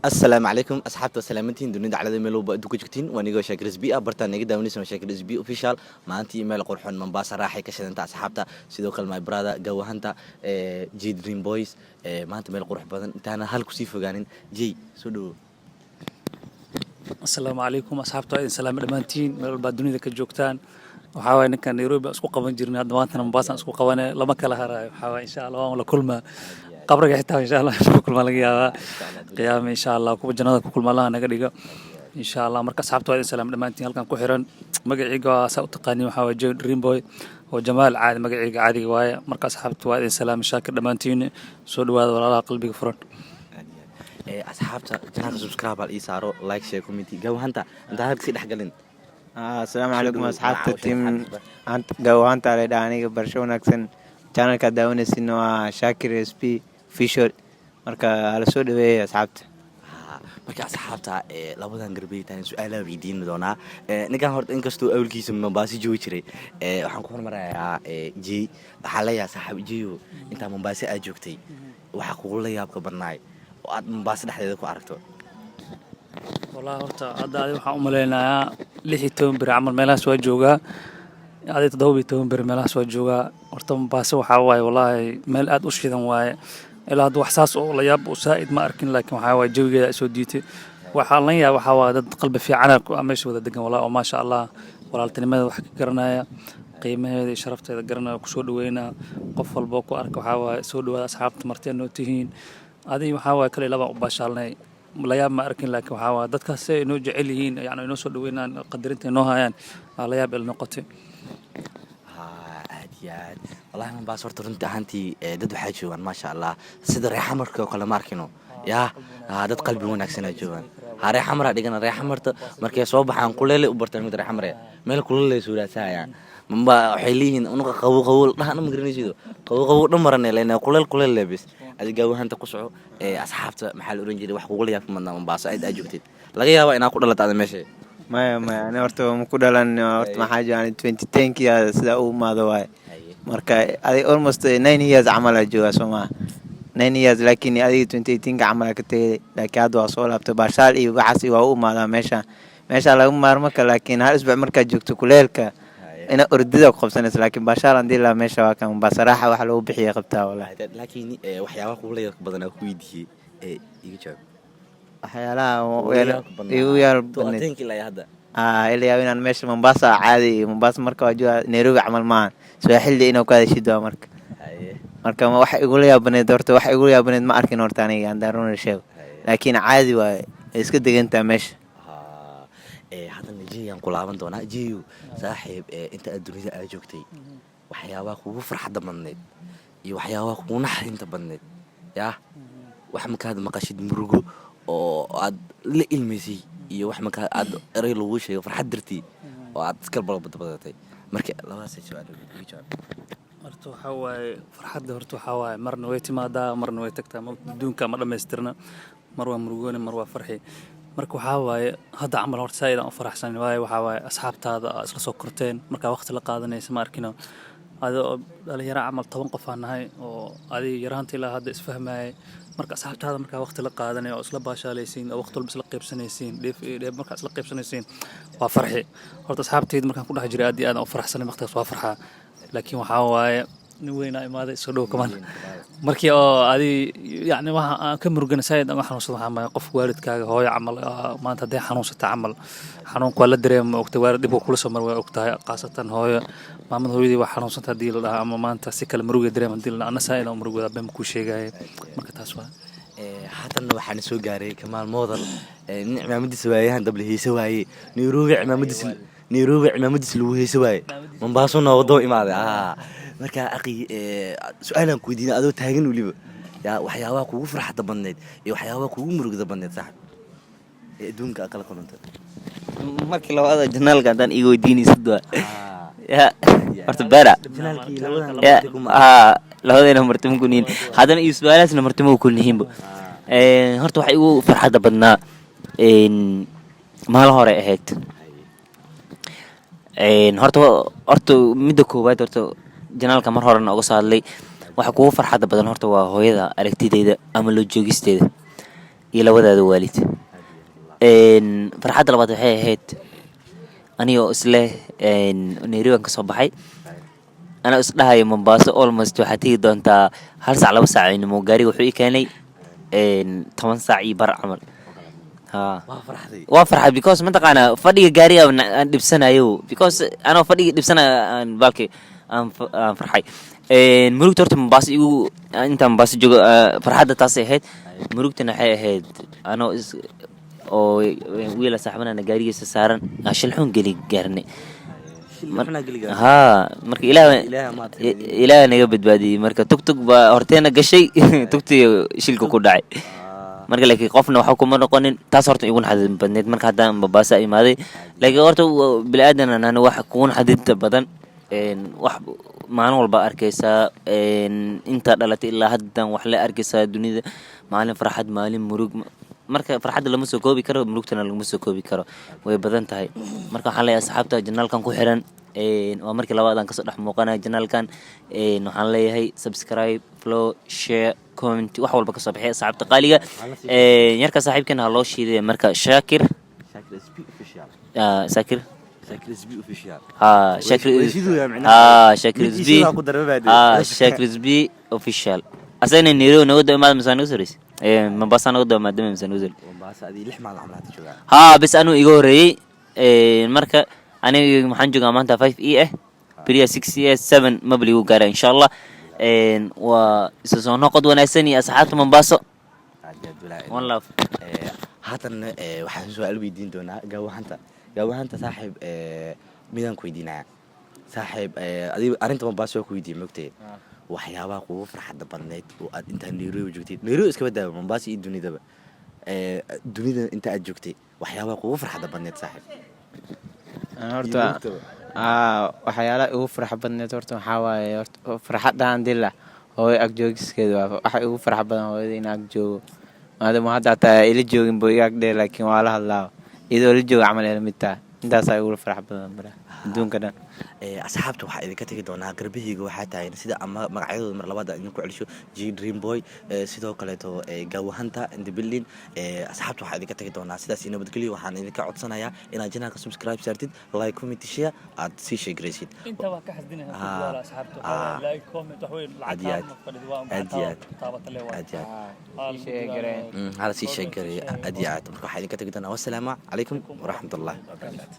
Asalaamu calaykum asxaabta, salaamantiin dunida calada meel walba adduunka joogtiin. Waa anigoo Shaakir SB ah, bartaan naga daawanaysa waa Shaakir SB Official. Maanta iyo meel qurxoon, Mombasa raaxay ka shidanta asxaabta. Sidoo kale my brother Gawahanta, J Dream Boys, maanta meel qurux badan. Intaana hal kusii fogaanin, J soo dhawo. Asalaamu calaykum asxaabta, waa idin salaamo dhammaantiin meel walbaa dunida ka joogtaan. Waxaa waaye ninkan Nairobi baan isku qaban jirnay, hadda maantana Mombasa aan isku qabane, lama kala haraayo. Waxaa waaye insha Allah waan la kulmaa qabriga xitaa, insha Allah ku kulmaa laga yaabaa qiyaama, insha Allah kuwa jannada ku kulma Allaha naga dhiga, insha Allah. Marka asxaabta waa idin salaamo dhammaantiin halkan ku xiran. Magacayga waa saa u taqaaniin, waxaa waaye J Dream Boy oo Jamaal caadi, magacayga caadiga waaye. Marka asxaabta waa idin salaamo, Shaakir, dhammaantiin soo dhawaada, walaalaha qalbiga furan. Asxaabta channelka subscribe al ii saaro, like, share, comment. Gawahanta, intaan halka sii dhex galin. Asalaamu calaykum asxaabta team Gawahanta la dhaha aniga. Barasho wanaagsan. Channelka daawanaysin waa Shaakir SP Official. Marka hala soo dhaweeyay asxaabta. Marka asxaabta, labadan garbey taan su-aalaha weydiin doonaa. Ninkan horta inkastuu awalkiisa Mombasa joogi jiray, waxaan ku hormarayaa J. Waxaa leeyahay saaxiib Jeyo, intaa Mombasa aad joogtay, waxaa kugula yaabka badnaay oo aad Mombasa dhexdeeda ku aragto? Wallahi horta hadda adi waxaan u maleynayaa 16 beri camal meelahaas waa joogaa, adi 17 beri meelahaas waa joogaa. Horta Mombasa waxaa waaye wallaahi meel aad u shidan waaye. Ilaa hadda wax saas oo la yaab oo saa'id ma arkin, laakiin waxaa waaye jawigeeda ay soo diitay. Waxaa lan yaab waxaa waaye dad qalbi fiicana meesha wada degan wallahi, oo maasha Allah walaaltinimada wax ka garanaya, qiimaheeda iyo sharafteeda garanaya, kusoo dhaweynaa qof walbo ku arka. Waxaa waaye soo dhawaada asxaabta, martiya noo tihiin. Adi waxaa waaye kale labaan u baashaalnay, la yaab ma arkin, laakiin waxaa waaye dadkaas si ay noo jecel yihiin, yani inoo soo dhaweynaan, qadarinta inoo hayaan, aa la yaab il noqotay. Aad iyo aad wallahi Mombasa horta runtii ahaantii, dad waxaa joogaan maasha Allah, sida reexamarka oo kale ma arkino yaa. Dad qalbi wanaagsanaa joogaan. Ha reexamara dhigana, reexamarta markay soo baxaan kuleelay u bartaan, mid reexamare meel kulelay suuraasahayaan mamba waxay leeyihiin unuqa qabow qabow dhahana ma garanaysido, qabow qabow dhan marane lena kuleel kuleel lebis. Adi gaawahanta ku soco. Asxaabta maxaa la oran jiray, wax kugula yaabka madnaa Mombasa aad aad joogtid? Laga yaabaa inaa ku dhalata ada meesha. Maya, maya, ani horta ma ku dhalan. Horta maxaa jira, ani 2010kii sidaa u imaado waaye. Marka adig almost 9 years camal aa joogaa, soo maha? 9 years, laakiin adiga 2018ka camal aa ka tegay, laakiin hadda waa soo laabtay. Baashaal iyo waxaas waa u imaadaa meesha, meesha laga maarmo ka, laakiin hal isbuuc markaad joogto kuleelka ina ordida ku qabsanaysa, laakiin baashaal aan dihi lahaa meesha waa kan Mombasa raaxa waxa lagu bixiya qabtaa wallahi. Laakiin waxyaabaha kugula yaabka badan aa ku weydiiyey ee iga jawaab. Waxyaalaha igu yaal badneed Atenkii ilaa hadda. Ila yaab inaan meesha Mombasa caadi, Mombasa marka waa joogaa, Nairobi camal maahan, Swahili inuu ku hadashid waa marka. Marka wax igula yaabbaneed horta, wax igula yaabbaneed ma arkin horta aniga haddaan runa sheego, laakiin caadi waaye, way iska degantaa meesha. Haddana Jeyaan ku laaban doonaa. Jeyo saaxiib, inta aad dunida aad joogtay, waxyaabaha kugu farxadda badneed iyo waxyaabaha kugu naxdinta badneed yaa, wax markaad maqashid murugo oo aad la ilmaysay iyo wax markaa aad erey lagu sheego farxad dartii oo aad iska balbadbadatay, marka labadaas su-aal iga jawaab. Horta waxaa waaye farxadda, horta waxaa waaye marna way timaadaa, marna way tagtaa. Adduunka ma dhammaystirna, mar waa murugooni, mar waa farxi. Marka waxaa waaye hadda camal horta saa idaan u faraxsan waaye, waxaa waaye asxaabtaada aa isla soo korteen, markaa waqti la qaadanaysa, ma arkino adi oo dhalinyaro camal 10 qof aan nahay oo adiga yaraanta ilaa hadda isfahmayay. Marka asxaabtaada markaa waqti la qaadanaya oo isla baashaalaysiin oo waqti walba isla qaybsanaysiin, dheef iyo dheef markaa isla qaybsanaysiin, waa farxi. Horta asxaabtayda markaan ku dhex jiray aad iyo aad aan u faraxsanay, waqtigaas waa farxaa. Laakiin waxaa waaye nin weynaa imaaday, soo dhow kaman, markii oo adi yacni waxa aan ka murugana saaid aan uga xanuunsado waxaa maaye qof waalidkaaga, hooyo camal, maanta hadday xanuunsata camal, xanuunka waa la dareema, ma ogta waalid dhibka kula soo mar waa ogtahay, khaasatan hooyo, maamada, hooyadii waa xanuunsanta haddii la dhahaa ama maanta si kale muruga dareema haddii la dhahaa, anna saaid aan u murugoodaa, been kuu sheegaya. Marka taas waa. Haatanna waxaana soo gaaray Kamaal Moodal, nin cimaamadiisa waayahan dable heese waaye. Nairobi cimaamadiisa, Nairobi cimaamadiisa lagu heese waaye, Mombaaso nooga imaaday. Marka aqi, su-aalaan ku weydiina adoo taagan weliba yaa, waxyaabaha kugu farxadda badneed iyo waxyaabaha kugu murugda badneed saaxib ee adduunka aad kala kulantay? Markii labaada channelka haddaan iga weydiinaysid waa ya horta bera Channelkii labadan ya marti kuma labadayna martimo ku nihiin, haddana iyo su-aalahaasna martimo ku nihiinba. Horta waxa igu farxadda badnaa maalin hore ahayd. Horta midda koowaad, horta channelka mar horena uga soo hadlay, waxa kugu farxadda badan horta waa hooyada aragtideyda ama loo joogisteeda. Iyo labadaada waalid. Farxadda labaad waxay ahayd anigoo isleh Nairobi aan kasoo baxay, anaa isdhahayo Mombaaso almost waxaad tegi doontaa 1 saac, 2 saac inimo. Gaariga wuxuu ii keenay 10 saac iyo bar camal. Ha. Waa farxday. Waa farxad because mataqaanaa fadhiga gaariga aan dhibsanayo, because anoo fadhiga dhibsanayo aan baalki aan farxay. Murugta horta Mombaaso igu intaan Mombaaso joogo, farxadda taasay ahayd. Murugtana waxay ahayd anoo is oo wiila saaxibanana gaarigiisa saaran aan shil xun geli gaarnay. Haa, marka Ilaah Ilaahay maad. Ilaah naga badbaadiyey. Marka tugtug baa horteena gashay, tugtii shilka ku dhacay. Marka laakiin qofna waxa kuma noqonin. Taas horta igu naxdin badneed marka haddaan Mombasa imaaday. Laakiin horta bini-aadan aan wax kugu naxdinta badan, wax maalin walba arkaysaa, intaa dhalatay ilaa haddan wax la arkaysaa dunida, maalin farxad, maalin murug. Marka farxadda lama soo koobi karo, murugtana laguma soo koobi karo, way badan tahay. Marka waxaan leeyahay asxaabta channelkan ku xiran, waa markii labaad aan kasoo dhex muuqanaya channelkan, waxaan leeyahay subscribe, follow, share, comment, wax walba kasoo bixiya asxaabta qaaliga. Yarka saaxiibkan ha loo shiiday. Marka Shaakir. Shaakir SB Official. Ah, Shaakir. Shaakir SB Official. Ha, Shaakir. Way shiidooyaa micnaha. Ha, Shaakir Mid SB. ii shidaa ku daray baadii. Ha, Shaakir SB Official. Asagana Nairobi nooga daba imaada mise naga soo, Mombasa nooga daba maadama mise naga soo? Mombasa adii 6 maalin camal hadda joogaa. Haa, bes anuu iga horreeyey. Marka aniga maxaan joogaa maanta 5 e ah, beriya 6 e, 7 mabaligu gaara insha Allah. Waa isa soo noqod wanaagsan iyo asxaabta Mombaaso. Aad iyo aad walaa. One love. Haatanna waxaan su-aal weydiin doonaa Gaawahanta. Gaawahanta saaxiib, midaan ku weydiinaya saaxiib. Adiga arrinta Mombasa waa ku weydiiyey, mogtay waxyaabaha kugu farxadda badneyd oo aad intaa Nairobi joogtay, Nairobi iskaba daawa, Mombasa iyo dunidaba, dunida inta aad joogtay, waxyaabaha kugu farxadda badneyd saaxiib? Ana horta waxyaalaha igu farxa badneed horta waxaa waaye, horta farxaddan dila hooyo ag joogiskeeda waa waxa igu farxa badan. Hooyada in ag joogo, maadaama hadda hataa ila joogin bo iga ag dheer, laakiin waa la hadlaa iyadoo la jooga camal ila mid tahay. Intaasaa igula farxa badan bara adduunka dhan. Asxaabta waxaa idinka tegi doonaa garbahayga waxaa tahay sida ama magacyadooda mar labaad aan idinku celisho: G Dream Boy, sidoo kaleeto Gaawahanta in the building. Asxaabta waxaa idinka tegi doonaa sidaas iyo nabadgelyo. Waxaan idinka codsanayaa inaad channelka subscribe saartid, like, comment, share, aad sii sheegaraysid. Inta waa ka xasdinaya. Asxaabta like, comment, wax weyn. Aad iyo aad. Lacag fadhido waa Aad iyo aad. taabata le waa. Aad iyo aad. Sii sheegareen. Hala sii sheegaray, aad iyo aad. Marka waxaa idinka tegi doonaa, wassalaamu calaykum waraxmatullahi wabarakaatu.